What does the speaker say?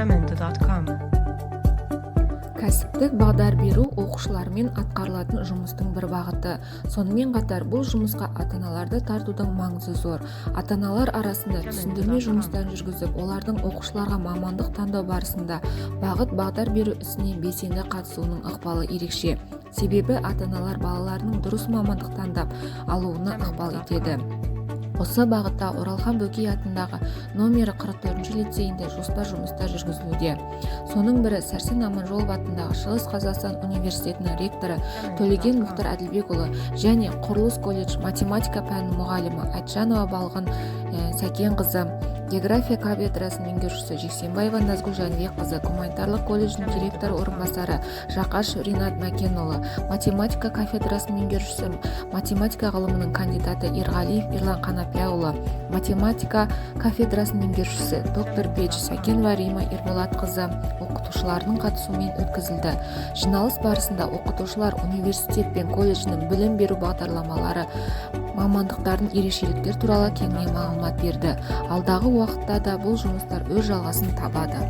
Jamendo.com. Кәсіптік бағдар беру оқушылармен атқарылатын жұмыстың бір бағыты. Сонымен қатар бұл жұмысқа ата-аналарды тартудың маңызы зор. Ата-аналар арасында түсіндірме жұмыстарын жүргізіп, олардың оқушыларға мамандық таңдау барысында бағыт бағдар беру ісіне белсенді қатысуының ықпалы ерекше. Себебі ата-аналар балаларының дұрыс мамандық таңдап алуына ықпал етеді. Осы бағытта Оралхан Бөкей атындағы номері 44 лицейінде жоспар жұмыстар жүргізілуде. Соның бірі Сәрсен Аманжолов атындағы Шығыс Қазақстан университетінің ректоры Төлеген Мұхтар Әділбекұлы және құрылыс колледж математика пәнінің мұғалімі Айтжанова Балғын Сәкенқызы, география кафедрасының меңгерушісі Жексенбаева Назгүл Жәнібекқызы, гуманитарлық колледждің директоры орынбасары Жақашев Ринат Мәкенұлы, математика кафедрасының меңгерушісі, математика ғылымының кандидаты Ерғалиев Ерлан Қанапияұлы, математика кафедрасының меңгерушісі, доктор педж Сәкенова Рима Ерболатқызы оқытушыларының қатысуымен өткізілді. Жиналыс барысында оқытушылар университет пен колледждің білім беру бағдарламалары, мамандықтардың ерекшеліктері туралы кеңінен мағлұмат берді. Алдағы уақытта да бұл жұмыстар өз жалғасын табады.